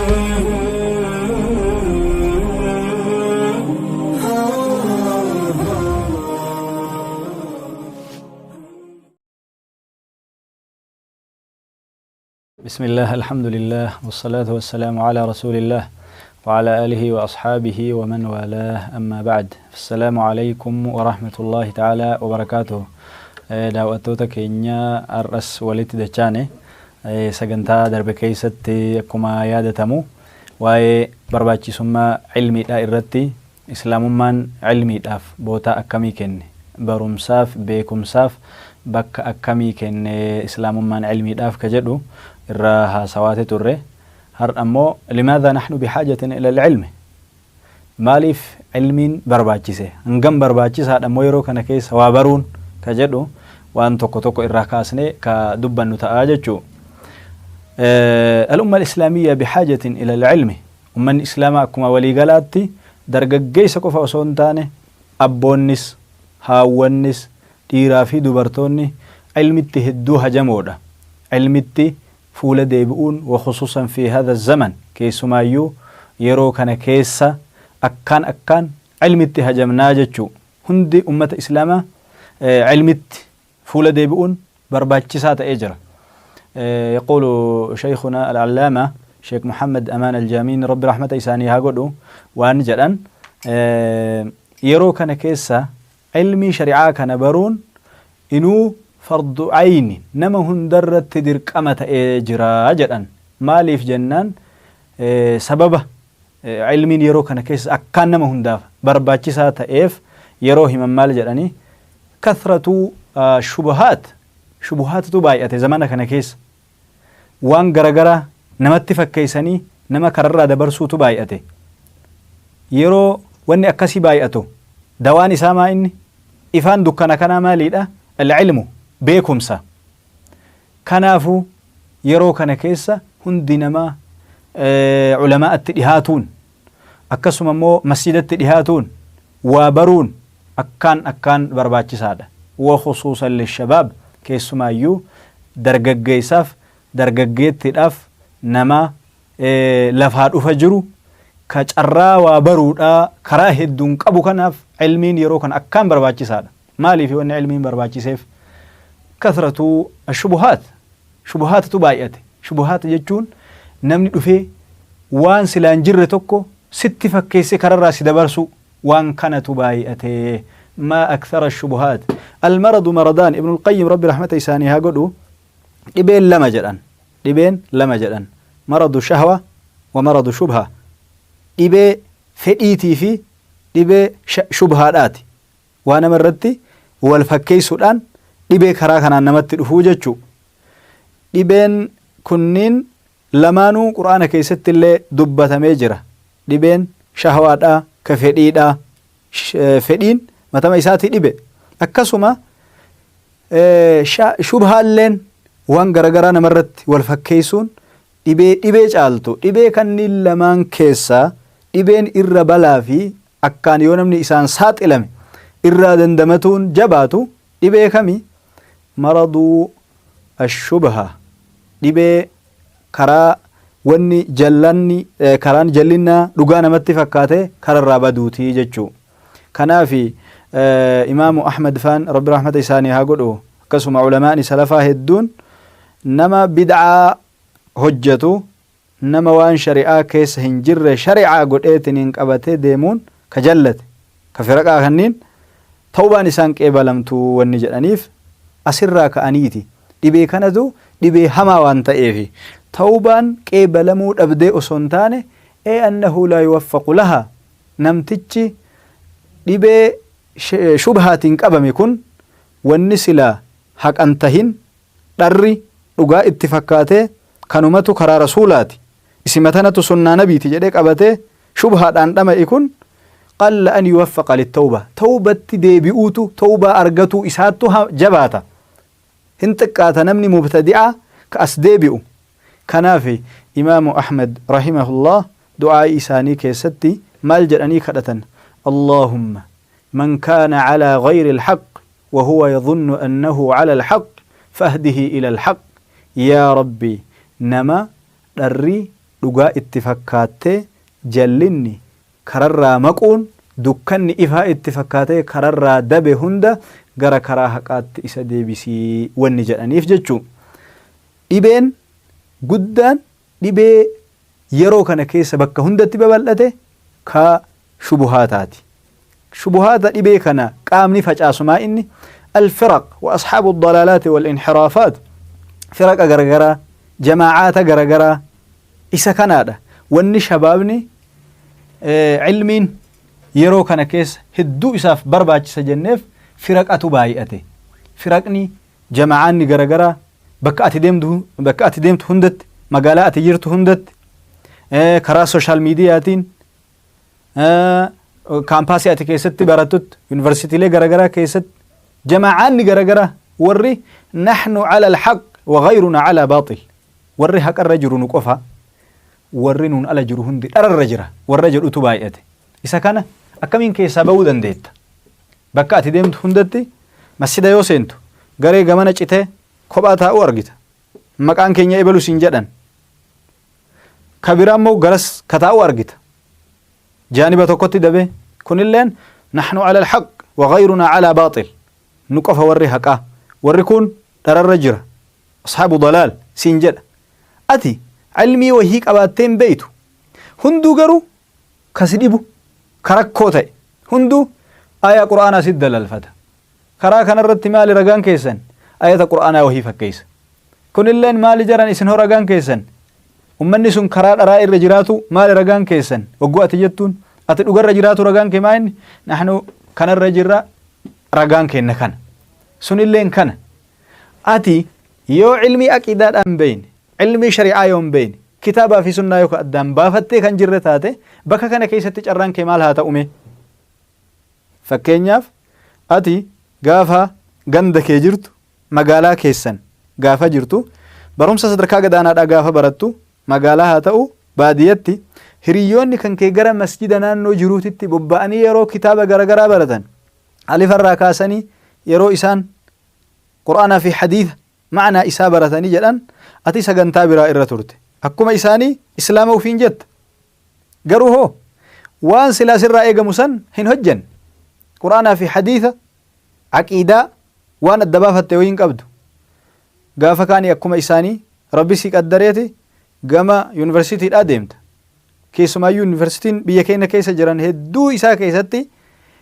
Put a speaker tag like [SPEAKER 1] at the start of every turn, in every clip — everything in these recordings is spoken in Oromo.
[SPEAKER 1] بسم الله، الحمد لله، والصلاة والسلام على رسول الله وعلى آله وأصحابه ومن والاه، أما بعد، السلام عليكم ورحمة الله تعالى وبركاته. Daawwattoota keenya, har'as walitti dachaane. Sagantaa darbe keessatti akkuma yaadatamu waa'ee barbaachisummaa cilmiidhaa irratti, islaamummaan cilmiidhaaf bootaa akkamii kenne, barumsaaf beekumsaaf bakka akkamii kenne islaamummaan cilmiidhaaf ka jedhu irraa haasawaate turre. Har'a ammoo لماذا نحن بحاجة إلى العلم, maaliif cilmiin barbaachise, hangam barbaachisaadha ammoo yeroo kana keessa waa baruun ka jedhu waan tokko tokko irraa kaasne ka dubbannu ta'aa jechuu. الأمة الإسلامية بحاجة إلى العلم. Ummanni islaamaa akkuma waliigalaatti dargaggeessa qofa osoo hin taane abboonnis, haawwannis, dhiiraa fi dubartoonni ilmitti hedduu hajamoodha. Ilmitti fuula deebi'uun وخصوصا في هذا الزمن, keessumaayyuu yeroo kana keessa akkaan akkaan ilmitti hajamnaa jechuu. Hundi ummata islaamaa ilmitti fuula deebi'uun barbaachisaa ta'ee jira. يقول شيخنا العلامة شيخ محمد أمان الجامين, رب رحمة إساني haa godhu, waan jedhan, yeroo kana keessa ilmii shari'aa kana baruun inuu فرض عين nama hundarratti dirqama ta'ee jira jedhan. Maaliif jennaan, sababa ilmiin yeroo kana keessa akkaan nama hundaaf barbaachisaa ta'eef yeroo himan maal jedhanii? كثرة الشبهات, shubuhaatatu baay'ate zamana kana keessa. Waan garagaraa namatti fakkeeysanii nama kararraa dabarsuutu baay'ate. Yeroo wanni akkasii baay'atu dawaan isaa maa inni ifaan dukkana kanaa maaliidha? العلم, beekumsa. Kanaafuu yeroo kana keessa hundi namaa culamaa'atti dhihaatuun, akkasuma immoo masjidatti dhihaatuun, waa baruun akkaan akkaan barbaachisaadha. وخصوصا للشباب, keessumaayyuu dargaggeessaaf, dargaggeettiidhaaf, nama lafaa dhufa jiru ka carraa waa baruudhaa karaa hedduun qabu kanaaf ilmiin yeroo kana akkaan barbaachisaadha. Maaliif wanni ilmiin barbaachiseef? كثرة الشبهات, shubuhaatatu baay'ate. Shubuhaat jechuun namni dhufee waan silaan jirre tokko sitti fakkeesse kararraa si dabarsu, waan kanatu baay'ate. ما أكثر الشبهات. المرض مرضان. Ibn Alqayyim, rabbi rahmata isaanii haa godhu, dhibeen lama jedhan, dhibeen lama jedhan: مرض شهوة ومرض شبهة. Dhibee fedhiitii fi dhibee shubhaadhaati. Waa nama irratti wal fakkeessuudhaan dhibee karaa kanaan namatti dhufuu jechuu. Dhibeen kunniin lamaanuu Qur'aana keessatti illee dubbatamee jira. Dhibeen shahwaadhaa ka fedhiidhaa, fedhiin matama isaatii dhibe. Akkasuma shubhaalleen waan garagaraa namarratti wal fakkeessuun dhibee dhibee caaltu. Dhibee kanniin lamaan keessaa dhibeen irra balaa fi akkaan yoo namni isaan saaxilame irraa dandamatuun jabaatu dhibee kami? مرض الشبهة, dhibee karaa wanni jallanni, karaan jallinnaa dhugaa namatti fakkaate kararraa baduutii jechuu. Kanaafi Imaamu Ahmad faan, rabbi rahmata isaanii haa godhu, akkasuma culamaani salafaa hedduun nama bid'aa hojjetu, nama waan shari'aa keessa hin jirre shari'aa godheetiniin qabatee deemuun ka jallate, ka firaqaa kanniin tawbaan isaan qeebalamtuu wanni jedhaniif asirraa ka'aniiti. Dhibee kanatu dhibee hamaa waan ta'eefi tawbaan qeebalamuu dhabdee osoo hin taane, ee أنه لا يوفق لها. Namtichi dhibee shubhaatiin qabame kun wanni silaa haqan tahin dharri dhugaa itti fakkaatee, kanumatu karaa rasuulaati, isima tanatu sunnaa nabiiti jedhee qabatee shubhaadhaan dhama'e kun قل أن يوفق للتوبة, tawbatti deebi'uutu, tawbaa argatuu isaattu jabaata, hin xiqqaata namni mubtadi'a ka as deebi'u. Kanaaf Imaamu Ahmed رحمه الله du'aa isaanii keessatti maal jedhanii kadhatan? اللهم من كان على غير الحق وهو يظن أنه على الحق فاهده إلى الحق. Yaa rabbi, nama dharri Dhugaa itti fakkaattee jallinni kararraa maquun, dukkanni ifaa itti fakkaatee kararraa dabe hunda gara karaa haqaatti isa deebisii wanni jedhaniif jechuu. Dhibeen guddaan, dhibee yeroo kana keessa bakka hundatti babal'ate, ka shubuhaataati. Shubuhaata dhibee kana qaamni facaasumaa inni الفرق وأصحاب الضلالات والانحرافات, firaqa garagaraa, jamaacaata garagaraa, isa kanaadha. Wanni shabaabni cilmiin yeroo kana keessa hedduu isaaf barbaachisa jenneef, firaqatu baay'ate. Firaqni, jamaacaanni garagaraa bakka ati deemtu hundatti, magaalaa ati jirtu hundatti, karaa social mediaatiin, kaampaasii ati keessatti barattutti, yuunivarsiitiilee garagaraa keessatti, jamaacaanni garagaraa warri نحن على الحق وغيرنا على باطل, warri haqarra jiru nu qofa, warri nuun ala jiru hundi dhararra jira warra jedhutu baay'ate. Isa kana akkamiin keessaa ba'uu dandeetta? Bakka ati deemtu hundatti, masjida yoo seentu garee gamana citee kophaa taa'uu argita. Maqaan keenya ebalu siin jedhan. Ka biraa immoo garas ka taa'uu argita, jaaniba tokkotti dabee. Kunilleen نحن على الحق وغيرنا على باطل, nu qofa warri haqaa, warri kun dhararra jira, أصحاب ضلال siin jedha. Ati cilmii wahii qabaattee hin beeytu. Hunduu garuu kasi dhibu, ka rakkoo ta'e, hunduu ayaa Qur'aanaa sit dalalfata. Karaa kanarratti maali ragaan keessan? Ayata Qur'aanaa wahii fakkeessa. Kunilleen maali jaran isin hoo ragaan keessan? Ummanni sun karaa dharaa irra jiraatu maali ragaan keessan? Wagguu ati jettuun, ati dhugarra jiraatu ragaan kee maa inni? نحن kanarra jirra, ragaan kenna kana. Sunilleen kana. Ati yoo cilmii aqiidaadhaan beeyne, cilmii shari'aa yoo hin beeyne, kitaabaa fi sunnaa yoo addaan baafattee kan jirre taate, bakka kana keessatti carraan kee maal haa ta'ume? Fakkeenyaaf, ati gaafa ganda kee jirtu, magaalaa keessan gaafa jirtu, barumsa sadarkaa gadaanaadhaa gaafa barattu, magaalaa haa ta'u baadiyyatti, hiriyoonni kan kee gara masjida naannoo jiruutitti bobba'anii yeroo kitaaba garagaraa baratan, alifarraa kaasanii yeroo isaan Qur'aanaa fi hadiisa ma'anaa isaa baratanii jedhan, ati sagantaa biraa irra turte. Akkuma isaanii Islaama ufiin jetta, garuu hoo waan silaa sirraa eegamu san hin hojjanne. Qur'aanaa fi hadiisa, aqiidaa waan adda baafatte wayii hin qabdu. Gaafa kaanii akkuma isaanii Rabbi si qaddareeti gama yuunivarsiitiidhaa deemta. Keessumaayyuu yuunivarsiitiin biyya keenya keessa jiran hedduu isaa keessatti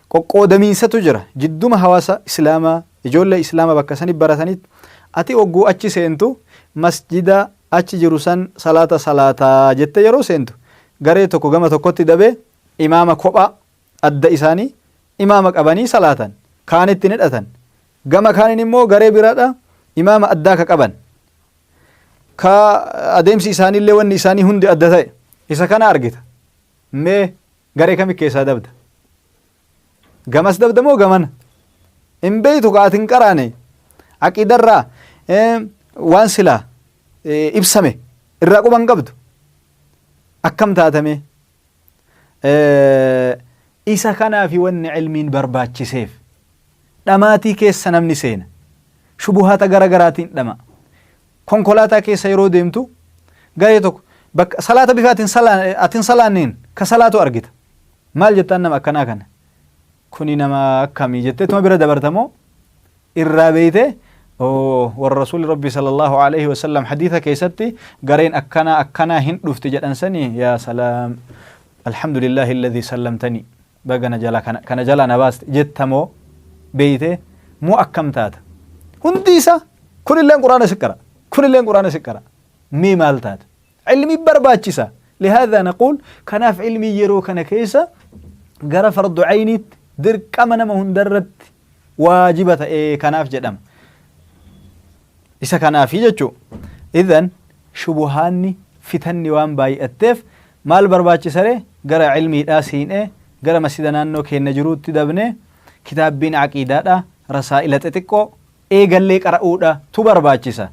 [SPEAKER 1] qoqqoodamiinsatu jira jidduma hawaasa Islaamaa, ijoollee Islaamaa bakka sanii baratanitti. Ati ogguu achi seentu, masjida achi jiru san salaata salaataa jette yeroo seentu, garee tokko gama tokkotti dabee imaama kophaa adda isaanii imaama qabanii salaatan, kaanitti hidhatan. Gama kaaniin immoo garee biraadha, imaama addaa ka qaban, ka adeemsi isaaniillee wanni isaanii hundi adda ta'e. Isa kana argita. Mee garee kami keessaa dabda? Gamas dabda moo gamana? Hin beeytu ka ati hin qaraane. Aqiidarraa waan silaa ibsame irraa quban qabdu. Akkam taatame? Isa kanaafi wanni cilmiin barbaachiseef. Dhamaatii keessa namni seena, shubuhaata gara garaatiin dhama. Konkolaataa keessa yeroo deemtu garee tokko bakka salaata bifa atin salaanneen ka salaatu argita. Maal jettaan nama akkanaa kana? Kuni nama akkamii jetteetuma bira dabartamoo, irraa beeyte warra Rasuulli Rabbi صلى الله عليه وسلم hadiisa keessatti gareen akkanaa akkanaa hin dhufti jedhan sanii? يا سلام، الحمد لله الذي سلمتني, bagana jala kana jala na baaste jettamoo, beeyte moo akkam taata? Hundi isaa kunilleen Quraana si qara, kunilleen Quraana si qara, mee maal taata? Ilmi barbaachisa. لهذا نقول kanaaf ilmi yeroo kana keessa gara fardu cayniitti, dirqama nama hundarratti waajiba ta'ee kanaaf jedhama. Isa kanaafi jechuu. إذن shubuhaanni, fitanni waan baay'atteef maal barbaachisare? Gara cilmiidhaa siinee, gara masjida naannoo keenya jiruutti dabne, kitaabbiin aqiidaadha, rasaa'ila xixiqqoo eegallee qara'uudha tu barbaachisa.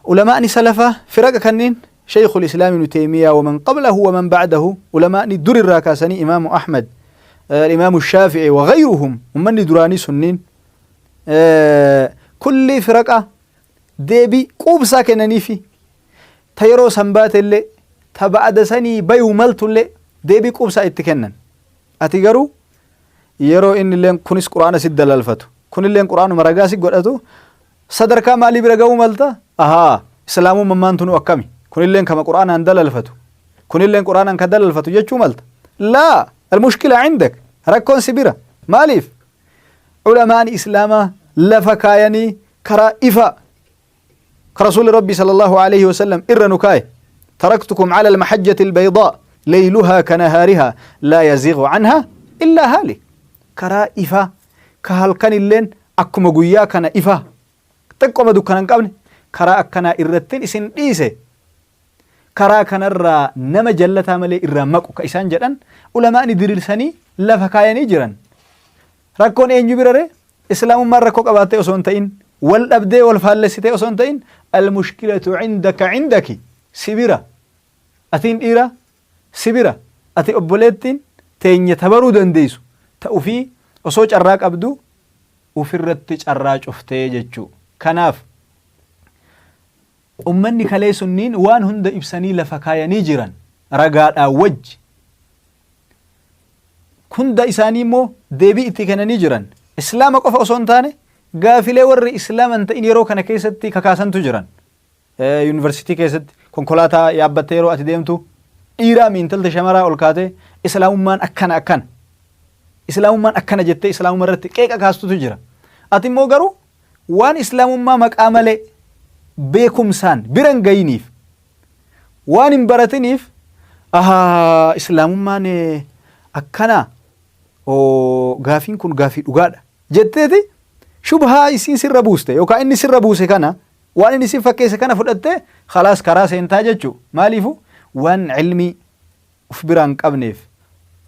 [SPEAKER 1] Ulamaani salafa firaqa kanniin, شيخ الإسلام ابن تيمية ومن قبله ومن بعده, ulamaani dur irraa kaasanii, Imaamu Ahmad, Imaamu Shaafi'i وغيرهم, ummanni duraanii sunniin kulli firaqa deebii quubsaa kennaniifi. Ta yeroo san baatellee, ta ba'ada sanii bayuu maltullee deebii quubsaa itti kennan. Ati garuu yeroo innilleen kunis Qur'aana si dalalfatu, kunilleen Qur'aanuma ragaa si godhatu, sadarkaa maalii bira ga'uu malta? Ahaa, Islaamummaan tunuu akkami? Kunilleen kama Qur'aanaan dalalfatu, kunilleen Qur'aanaan ka dalalfatu jechuu malta. Laa, almushkila cindak, rakkoon si bira. Maaliif? Ulamaan Islaamaa lafa kaayanii karaa ifa ka Rasuulli Rabbii sallallahu alayhi wasallam irra nu kaaye. Taraktukum ala almahajjati albaydaa layluhaa ka nahaarihaa laa yaziighu anhaa illaa haalik. Karaa ifaa ka halkan illeen akkuma guyyaa kana ifaa xiqqoma dukkana hin qabne, karaa akkanaa irrattin isin dhiise, karaa kanarraa nama jallataa malee irraa maqu ka isaan jedhan ulamaani diriirsanii lafa kaayanii jiran. Rakkoon eenyu bira ree? Islaamummaan rakkoo qabaattee osoo hin ta'in, wal dhabdee wal faallessitee osoo hin ta'in, almushkilatu cindaka cindaki, si bira. Atiin dhiiraa si bira, ati obboleettiin teenya tabaruu dandeessu ta ufii osoo carraa qabdu ufirratti carraa cuftee jechuu. Kanaaf ummanni kalee sunniin waan hunda ibsanii lafa kaayanii jiran ragaadhaan wajji. Hunda isaanii immoo deebii itti kennanii jiran. Islaama qofa osoo hin taane, gaafilee warri Islaama hin ta'in yeroo kana keessatti kakaasantu jiran. Yuunivarsiitii keessatti konkolaataa yaabbattee yeroo ati deemtu, dhiiraa mi intalti shamaraa ol kaatee Islaamummaan akkana akkana, Islaamummaan akkana jettee Islaamummaa irratti qeeqa kaastutu jira. Ati immoo garuu waan Islaamummaa maqaa malee beekumsaan bira hin gayiniif, waan hin baratiniif, ahaa, Islaamummaan akkana, oo gaafiin kun gaafii dhugaadha jetteeti, shubhaa isiin sirra buuste yookaan inni sirra buuse kana, waan inni sin fakkeesse kana fudhattee khalaas karaa seentaa jechuu. Maaliifu? Waan ilmii uf biraa hin qabneef.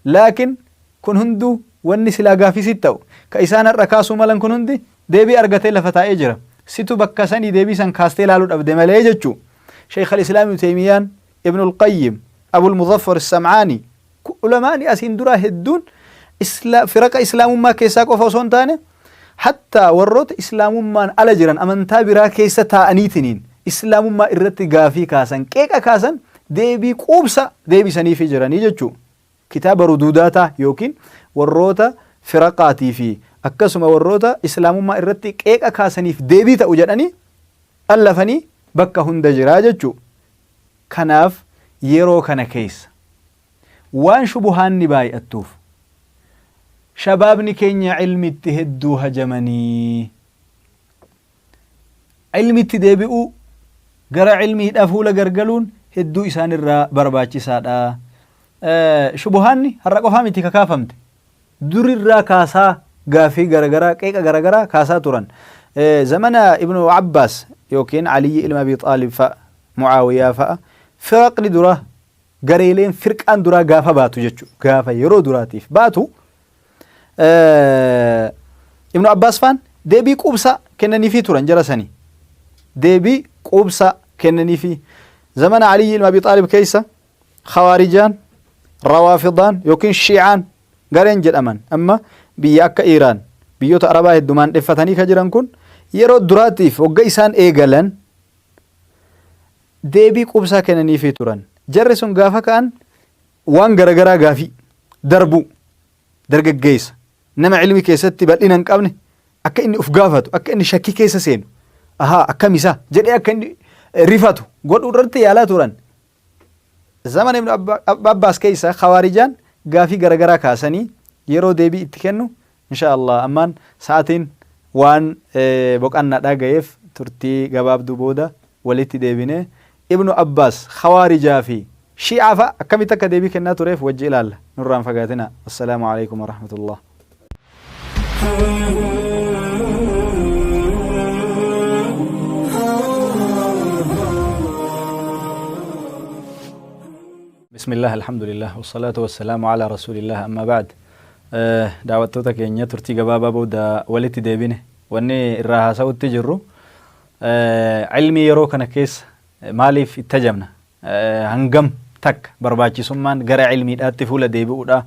[SPEAKER 1] Laakiin kun hunduu, wanni silaa gaafii sitti ta'u ka isaan har'a kaasuu malan kun hundi deebii argatee lafa taa'ee jira. Situ bakka sanii deebii san kaastee ilaaluu dhabde malee jechuu. Sheekh al-Islaam Ibn Taymiyyaan, Ibn al-Qayyim, Abul Muzaffar Sam'aani, ulamaani asiin duraa hedduun firaqa Islaamummaa keessaa qofa osoo hin taane, hattaa warroota Islaamummaan ala jiran, amantaa biraa keessa taa'aniitiniin Islaamummaa irratti gaafii kaasan, qeeqa kaasan, deebii quubsa deebisaniifii jiranii jechuu. Kitaaba ruduudaataa yookiin warroota firaqaatii fi akkasuma warroota Islaamummaa irratti qeeqa kaasaniif deebii ta'u jedhanii allafanii bakka hunda jiraa jechuu. Kanaaf yeroo kana keessa waan shubuhaanni baay'attuuf, shabaabni keenya ilmitti hedduu hajamanii, ilmitti deebi'uu, gara ilmiidhaa fuula gargaluun hedduu isaanirraa barbaachisaadha. Shubuhaanni har'a qofaa miti kakaafamte. Durirraa kaasaa gaafii garagaraa, qeeqa garagaraa kaasaa turan. Zamana Ibnu Abbaas yookiin Aliyyi ilma Abi Xaalib fa'a, Mucaawiyaa fa'a, firaqni dura, gareeleen firqaan duraa gaafa baatu jechuudha. Gaafa yeroo duraatiif baatu Ibnu Abbaas faan deebii quubsaa kennaniifii turan jara sanii. Deebii quubsaa kennaniifii. Zamana Aliyyi ilma Abi Xaalib keessa Khawaarijaan, Rawaafidaan yookiin Shiicaan gareen jedhaman amma biyya akka Iiraan, biyyoota Arabaa heddumaan dheffatanii ka jiran kun, yeroo duraatiif hogga isaan eegalan deebii quubsaa kennaniifii turan. Jarri sun gaafa ka'an waan garagaraa gaafii darbuu, dargaggeessa nama ilmi keessatti bal'ina hin qabne akka inni uf gaafatu, akka inni shakkii keessa seenu, ahaa, akkam isaa jedhee akka inni rifatu godhuu irratti yaalaa turan. Zamana Ibn Abbaas keessa Khawaarijaan gaafii garagaraa kaasanii yeroo deebii itti kennu, insha Allah ammaan sa'atiin waan boqannaadhaa ga'eef, turtii gabaabduu booda walitti deebinee Ibnu Abbaas Khawaarijaa fi Shii'aa fa'a akkamitti akka deebii kennaa tureef wajji ilaalla. Nurraan fagaatina. Assalaamu alaikum warahmatullah. بسم الله، الحمد لله، والصلاة والسلام على رسول الله، أما بعد. Daawwattoota keenya, turtii gabaabaa booda walitti deebine. Wanni irraa haasa'utti jirru ilmii yeroo kana keessa maaliif itti ajabna, hangam takka barbaachisummaan gara ilmiidhaatti fuula deebi'uudha,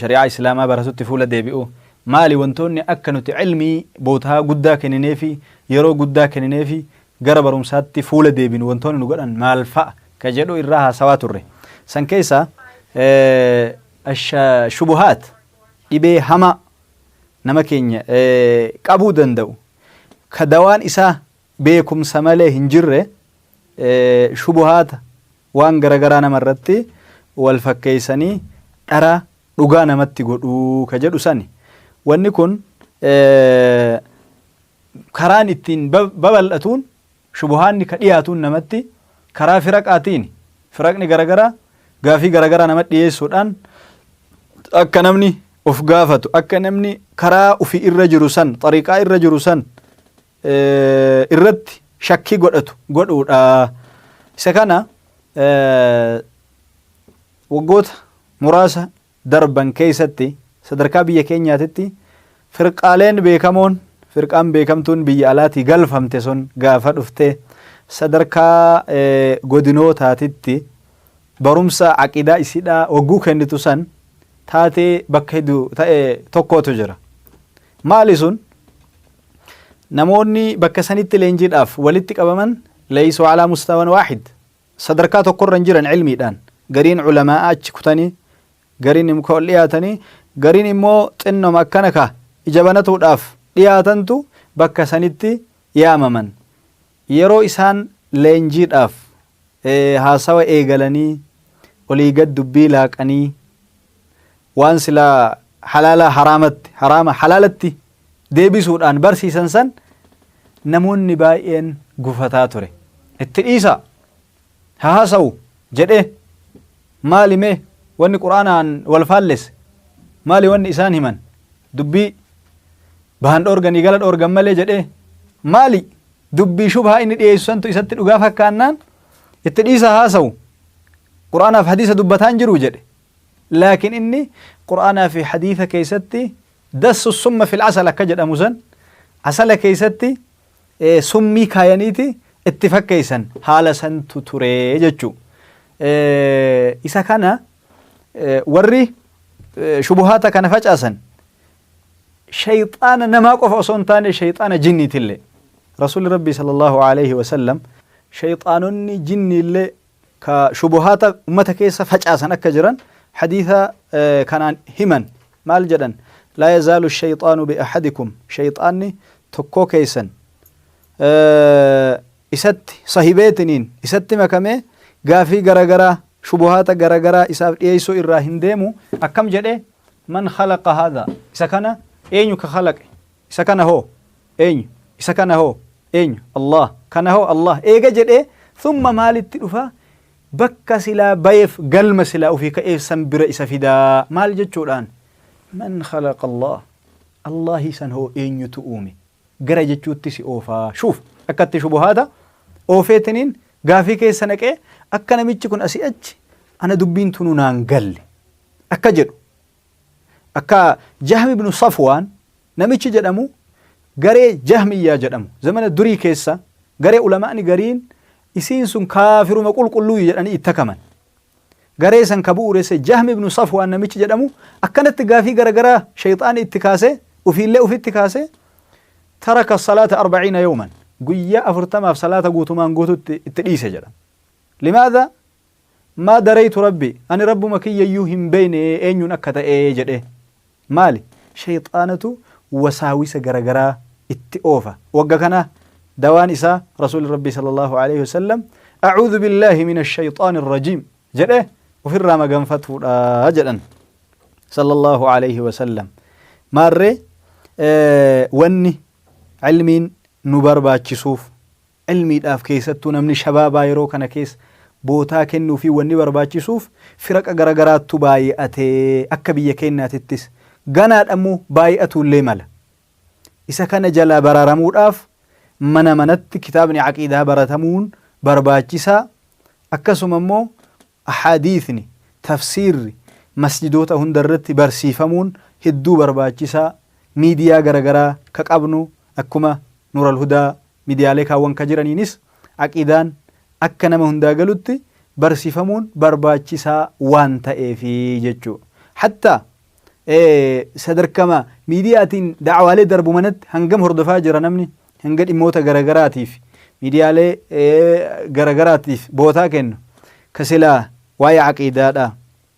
[SPEAKER 1] shari'aa Islaamaa baratutti fuula deebi'u maali, wantoonni akka nuti ilmii bootaa guddaa kennineefi, yeroo guddaa kennineefi gara barumsaatti fuula deebinu wantoonni nu godhan maal fa'a ka jedhu irraa haasawaa turre. San keessa shubuhaat, dhibee hamaa nama keenya qabuu danda'u, ka dawaan isaa beekumsa malee hin jirre, shubuhaata waan garagaraa namarratti wal fakkeeysanii dhara dhugaa namatti godhuu ka jedhu sani. Wanni kun karaan ittiin babal'atuun, shubuhaanni ka dhiyaatuun namatti karaa firaqaatiin, firaqni garagaraa gaafii garagaraa namatti dhiyeessuudhaan akka namni of gaafatu, akka namni karaa ufii irra jiru san, xariiqaa irra jiru san irratti shakkii godhatu godhuudha. Isa kana waggoota muraasa darban keessatti sadarkaa biyya keenyaatitti firqaaleen beekamoon, firqaan beekamtuun biyya alaatii galfamte sun gaafa dhufte sadarkaa godinootaatitti barumsa aqidaa isiidhaa wagguu kennitu san taatee bakka hedduu ta'e tokkotu jira. Maali sun? Namoonni bakka sanitti leenjiidhaaf walitti qabaman leeysuu alaa mustawan waahid, sadarkaa tokkorra hin jiran ilmiidhaan. Gariin culamaa achi kutanii, gariin immoo ol dhiyaatanii, gariin immoo xinnoma akkana ka ija banatuudhaaf dhiyaatantu bakka sanitti yaamaman. Yeroo isaan leenjiidhaaf haasawa eegalanii olii gad dubbii laaqanii waan silaa halaala haraamatti, haraama halaalatti deebisuudhaan barsiisan san, namoonni baay'een gufataa ture. Itti dhiisa, haa haasa'u jedhee, maali mee wanni Qur'aanaan wal faallesse? Maali wanni isaan himan? Dubbii bahan dhoorganii gala dhoorgan malee jedhee, maali dubbii shubhaa inni dhiyeessu santu isatti dhugaa fakkaannaan itti dhiisa, haasa'u, Qur'aanaaf hadiisa dubbataan jiru jedhe. Laakiin inni Qur'aanaa fi hadiisa keessatti dassu summa fil asal akka jedhamu san, asala keessatti summii kaayaniiti itti fakkeessan, haala santu ture jechuu. Isa kana warri shubuhaata kana facaasan shayxaana namaa qofa osoo hin taane shayxaana jinniitillee. Rasuulli Rabbii sallallahu alaihi wasallam shayxaanonni jinniillee ka shubuhaata ummata keessa facaasan akka jiran hadiisa kanaan himan. Maal jedhan? Laa yazaalu shayxaanu bi'ahadikum, shayxaanni tokkoo keessan isatti sahibeetiniin isatti makamee gaafii garagaraa, shubuhaata garagaraa isaaf dhiyeessuu irraa hin deemu. Akkam jedhe? Man khalaqa haadha? Isa kana eenyu ka khalaqe? Isa kana hoo eenyu? Isa kana hoo eenyu? Allah. Kana hoo? Allah. Eega jedhee, thumma maalitti dhufa? Bakka silaa bayeef, galma silaa ufii ka'eef san bira isa fidaa. Maal jechuudhaan? Man khalaqa Allah? Allahi san hoo eenyutu uume gara jechuutti si oofaa. Shuuf akkatti shubuhaata oofeetiniin gaafii keessa naqee akka namichi kun asii achi ana dubbiin tunu naan galle akka jedhu. Akka Jahmi ibnu Safwaan namichi jedhamu, garee Jahmiyyaa jedhamu zamana durii keessa, garee ulamaani gariin isiin sun kaafiruma qulqulluu jedhanii itti hakaman, garee san ka bu'uuresse Jahmi ibnu Safwaan namichi jedhamu akkanatti gaafii garagaraa shayxaani itti kaasee, ufiillee ufitti kaasee, taraka salaata 40 yawman, guyyaa 40f salaata guutumaan guututti itti dhiise jedha. Limaadha? Maa daraytu rabbi, ani rabbuma kiyyayyuu hin beeyne eenyuun akka ta'e jedhe. Maali? Shayxaanatu wasaawisa garagaraa itti oofa. Wagga kana dawaan isaa Rasuulli Rabbii sallallahu alaihi wasallam a'uudhu billaahi mina shayxaani rajiim jedhe ofirraa maganfatuudha jedhan sallallahu alaihi wasallam. Maarree wanni ilmiin nu barbaachisuuf, ilmiidhaaf keessattuu namni shabaabaa yeroo kana keessa bootaa kennuu fi wanni barbaachisuuf, firaqa garagaraattu baay'atee, akka biyya keenyaatittis ganaadhammoo baay'atuullee mala. Isa kana jalaa baraaramuudhaaf mana manatti kitaabni aqiidaa baratamuun barbaachisaa. Akkasuma immoo ahaadiisni, tafsiirri masjidoota hunda irratti barsiifamuun hedduu barbaachisaa. Miidiyaa garagaraa ka qabnu akkuma Nuural Hudaa, miidiyaalee kaawwan ka jiraniinis aqiidaan akka nama hundaa galutti barsiifamuun barbaachisaa waan ta'eefi jechuu. Hatta sadarkama miidiyaatiin da'awaalee darbu manatti hangam hordofaa jira namni hanga dhimmoota garagaraatiif Miidiyaalee garagaraatiif bootaa kennu ka silaa waa'ee aqiidaadha,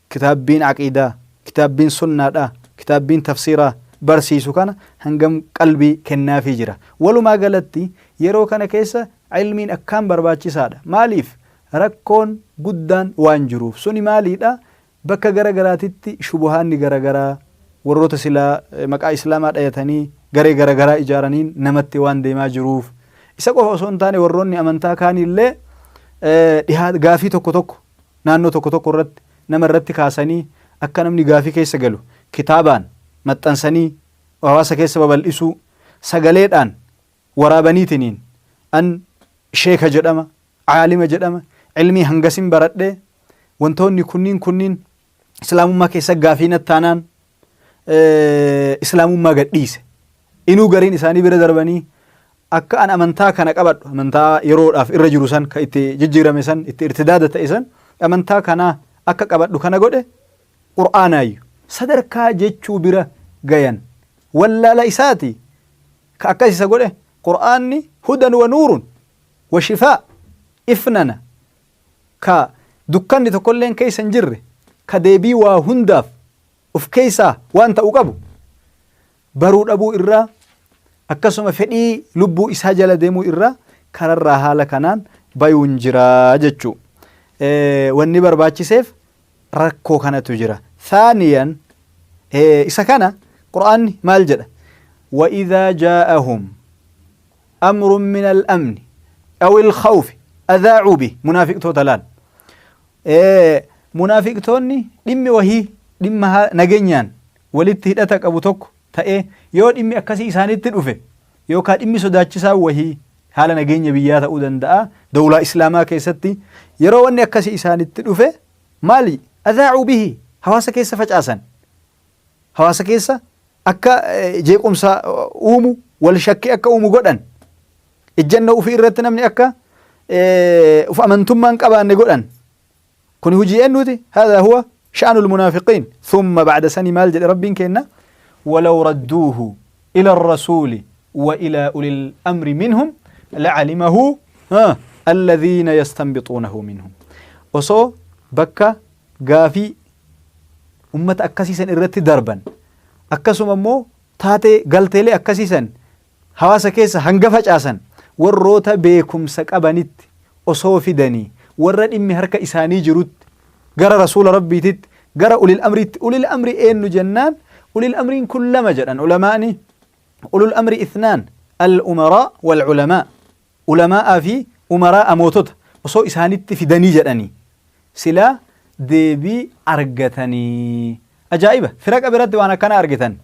[SPEAKER 1] kitaabbiin aqiidaa, kitaabbiin sunnaadha, kitaabbiin tafsiiraa barsiisu kana hangam qalbii kennaafii jira? Walumaa galatti yeroo kana keessa ilmiin akkaan barbaachisaadha. Maaliif? Rakkoon guddaan waan jiruuf. Suni maaliidha? Bakka gara garaatitti shubuhaanni gara garaa warroota silaa maqaa Islaamaa dhayatanii garee gara garaa ijaaraniin namatti waan deemaa jiruuf. Isa qofa osoo hin taane, warroonni amantaa kaaniillee gaafii tokko tokko naannoo tokko tokko irratti nama irratti kaasanii akka namni gaafii keessa galu kitaabaan maxxansanii hawaasa keessa babal'isuu, sagaleedhaan waraabaniitiniin, an sheeka jedhama, caalima jedhama, ilmii hangasin baradhee, wantoonni kunniin kunniin islaamummaa keessa gaafii nattaanaan islaamummaa gadhiise. Inuu gariin isaanii bira darbanii akka an amantaa kana qabadhu, amantaa yeroodhaaf irra jiru san, ka itti jijjiirame san, itti irtidaada ta'e san, amantaa kanaa akka qabadhu kana godhe qur'aanaayyu sadarkaa jechuu bira gayan. Wallaala isaati ka akkas isa godhe. Qur'aanni hudan wa nuurun wa shifaa, ifnana ka dukkanni tokkolleen keessa hin jirre, ka deebii waa hundaaf uf keessaa waan ta'u qabu baruu dhabuu irraa, akkasuma fedhii lubbuu isaa jala deemuu irraa kararraa haala kanaan bayuun jiraa jechuu. Wanni barbaachiseef rakkoo kanatu jira. Thaaniyan, isa kana qur'aanni maal jedha? وإذا جاءهم أمر من الأمن أو الخوف أذاعوا به. Munaafiqtoota laal. Munaafiqtoonni dhimmi wahii dhimma nageenyaan walitti hidhata qabu tokko ta'ee yoo dhimmi akkasii isaanitti dhufe, yookaan dhimmi sodaachisaa wahii haala nageenya biyyaa ta'uu danda'a, dawlaa islaamaa keessatti yeroo wanni akkasii isaanitti dhufe maali? أذاعوا به, hawaasa keessa facaasan, hawaasa keessa akka jeequmsa uumu, wal shakkii akka uumu godhan, ejjannoo ofii irratti namni akka uf amantummaan qabaanne godhan. Kun hujii eenyuti? هذا هو شأن المنافقين. ثم بعد sani maal jedhe rabbiin kenna? ولو ردوه إلى الرسول وإلى أولي الأمر منهم لعلمه الذين يستنبطونه منهم. Osoo bakka gaafii ummata akkasiisan irratti darban, akkasuma immoo taatee galteelee akkasiisan hawaasa keessa hanga facaasan warroota beekumsa qabanitti osoo fidanii, warra dhimmi harka isaanii jirutti, gara rasuula rabbiititti, gara ulil amriitti. Ulil amri eenyu jennaan, ulil amriin kun lama jedhan ulamaani. أولو الأمر اثنان: الأمراء والعلماء. Ulamaa'a fi umaraa'a, mootota osoo isaanitti fidanii jedhanii silaa deebii argatanii. Ajaa'iba! Firaqa biratti waan akkana argitan,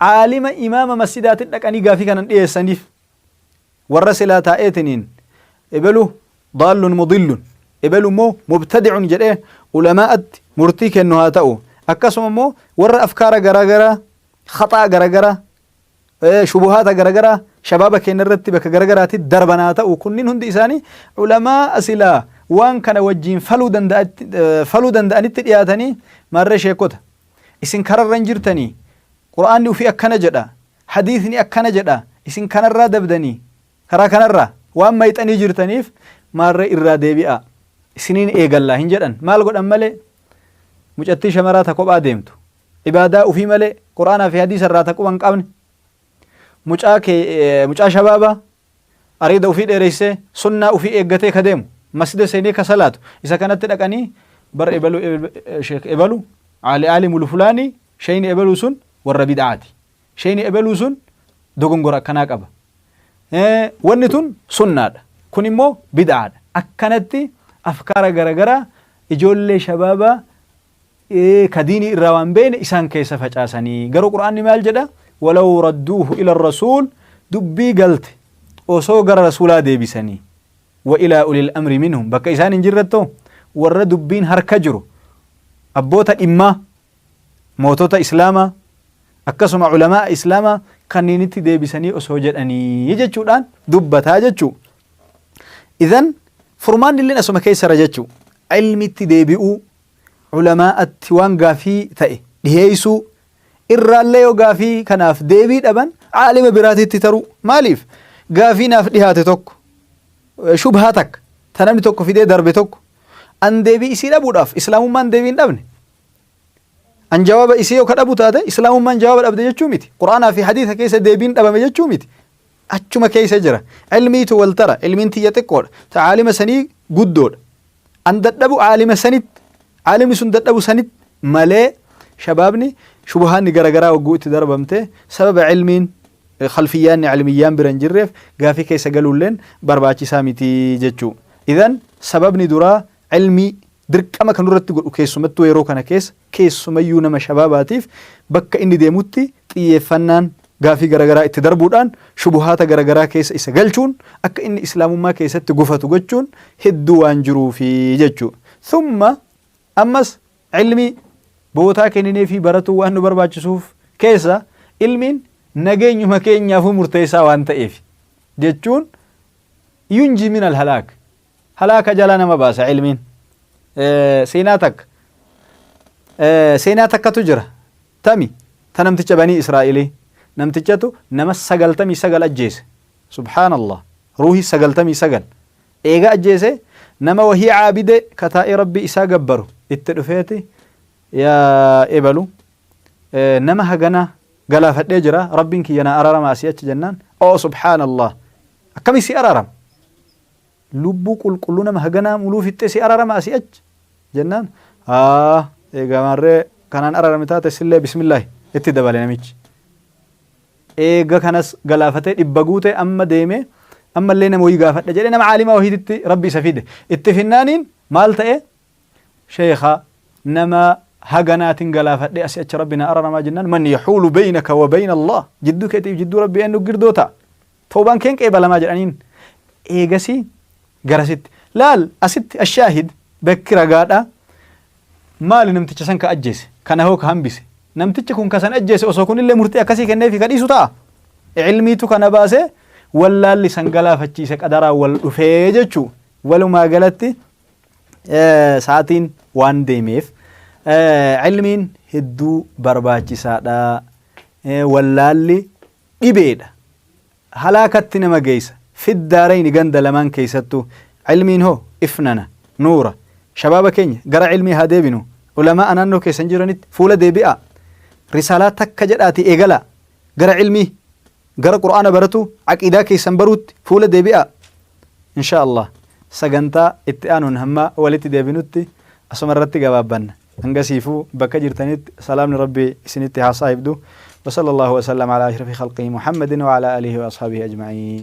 [SPEAKER 1] caalima imaama masjidaatiin dhaqanii gaafii kanan dhiyeessaniif, warra silaa taa'eetiniin ebelu ضال مضل, ebelu immoo مبتدع jedhee ulamaa'atti murtii kennu haa ta'u, akkasuma immoo warra afkaara garaagaraa, khaxaa garaagaraa, shubuhaata garaagaraa shabaaba keenya irratti bakka garagaraatti darban haa ta'u, kunniin hundi isaanii ulamaa silaa waan kana wajjiin faluu danda'anitti dhiyaatanii, maarree sheekota, isin kararra hin jirtanii, qur'aanni ufii akkana jedha, hadiisni akkana jedha, isin kanarraa dabdanii karaa kanarraa waan mayxanii jirtaniif maarree irraa deebi'a, isiniin eegallaa hin jedhan. Maal godhan malee? Mucattii shamaraa ta kophaa deemtu, ibaadaa ufii malee qur'aanaa fi hadiisa irraa ta quba hin qabne, mucaa kee, mucaa shabaabaa areeda ufii dheereessee sunnaa ufii eeggatee ka deemu, masjida seenee ka salaatu, isa kanatti dhaqanii, bar ebalu, sheek ebalu, caalimul fulaanii, shayni ebaluu sun warra bid'aati, shayni ebaluu sun dogongora akkanaa qaba, wanni tun sunnaadha, kun immoo bid'aadha, akkanatti afkaara garagaraa ijoollee shabaabaa ka diinii irraa waan beene isaan keessa facaasanii. Garuu qur'aanni maal jedha? ولو ردوه إلى الرسول, dubbii galte osoo gara rasuulaa deebisanii, وإلى أولي الأمر منهم, bakka isaan hin jirrettoo warra dubbiin harka jiru, abboota dhimmaa, mootota islaamaa, akkasuma culamaa islaamaa kanniinitti deebisanii osoo jedhanii jechuudhaan dubbataa jechuu. Idan furmaanni illeen asuma keessara jechuu. Ilmitti deebi'uu, culamaa'atti waan gaafii ta'e dhiheeysuu, irraallee yoo gaafii kanaaf deebii dhaban caalima biraatitti taruu. Maaliif? Gaafii naaf dhihaate tokko Shubhaa takka ta namni tokko fidee darbe tokko an deebii isii dhabuudhaaf islaamummaan deebii hin dhabne. An jawaaba isii yoo ka dhabu taate islaamummaan jawaaba dhabde jechuu miti. Qur'aanaa fi hadiisa keessa deebiin dhabame jechuu miti. Achuma keessa jira. Ilmiitu wal tara. Ilmiin tiyya xiqqoodha. Ta caalima sanii guddoodha. An dadhabu caalima sanitti, caalimni sun dadhabu sanitti malee shabaabni shubuhaanni garagaraa wagguu itti darbamte sababa ilmiin khalfiyyaanni ilmiyyaan bira hin jirreef gaafii keessa galuulleen barbaachisaa miti jechuu. Idan sababni duraa ilmii dirqama kan nurratti godhu keessumattuu yeroo kana keessa keessumayyuu nama shabaabaatiif bakka inni deemutti xiyyeeffannaan gaafii garagaraa itti darbuudhaan shubuhaata garagaraa keessa isa galchuun akka inni islaamummaa keessatti gufatu gochuun hedduu waan jiruufi jechuu. Thumma ammas ilmii bootaa kennineefii baratuu waan nu barbaachisuuf keessa ilmiin nageenyuma keenyaafuu murteessaa waan ta'eef jechuun yunjii min alhalaak halaaka jalaa nama baasa ilmiin. Seenaa takka seenaa takkatu jira tami ta namticha banii Israa'ilii namtichatu nama 99 ajjeese. Subhaanallah, ruuhii 99 eega ajjeese nama wahii caabide ka taa'ee rabbii isaa gabbaru itti dhufeeti yaa ebalu nama hagana galaafadhee jira rabbiin kiyya naa araarama asii achi jennaan oo subhaanallah akkami si araarama lubbuu qulqulluu nama haganaa muluu fixxee si araarama asii achi jennaan haa egaa maarree kanaan araarame taate sillee bismillaahi itti dabale namichi. Eega kanas galaafatee 100 guute amma deemee ammallee nama wayii gaafadha jedhee nama caalimaa wahiititti rabbi isa fide. Itti finnaaniin maal ta'e sheekha nama haganaatin galaafadhe asii achi rabbi na araramaa jennaan man yahuulu beynaka wa beyna Allah jidduu keetiif jidduu rabbi eenyu girdoo ta'a. Tawbaan keen qeebalamaa jedhaniin eegasii garasitti. Laal asitti ashaahid bakki ragaadha maali namticha san ka ajjeese kana hoo ka hambise namtichi kun ka san ajjeese osoo kunillee murtii akkasii kenneefi ka dhiisu ta'a. Ilmiitu kana baase wallaalli san galaafachiise qadaraan wal dhufee jechuu. Walumaa galatti sa'aatiin waan deemeef ilmiin hedduu barbaachisaadha. Wallaalli dhibeedha. Halaakatti nama geeysa. Fiddaarayni ganda lamaan keeysattuu. Ilmiin hoo ifnana, nuura. Shabaaba keenya gara ilmii haa deebinu. Ulamaa'a naannoo keessan jiranitti fuula deebi'aa. Risaalaa takka jedhaatii eegalaa. Gara ilmii, gara Qur'aana baratuu, aqiidaa keessan baruutti fuula deebi'aa. Inshaa Allah sagantaa itti aanuun hamma walitti deebinutti asuma irratti gabaabbanna. Hangasiifuu bakka jirtanitti salaamni Rabbii isinitti haa saahibdu. Wa sallallahu wa sallam ala ashrafi khalqihi Muhammadin wa ala alihi wa ashaabihi ajma'iin.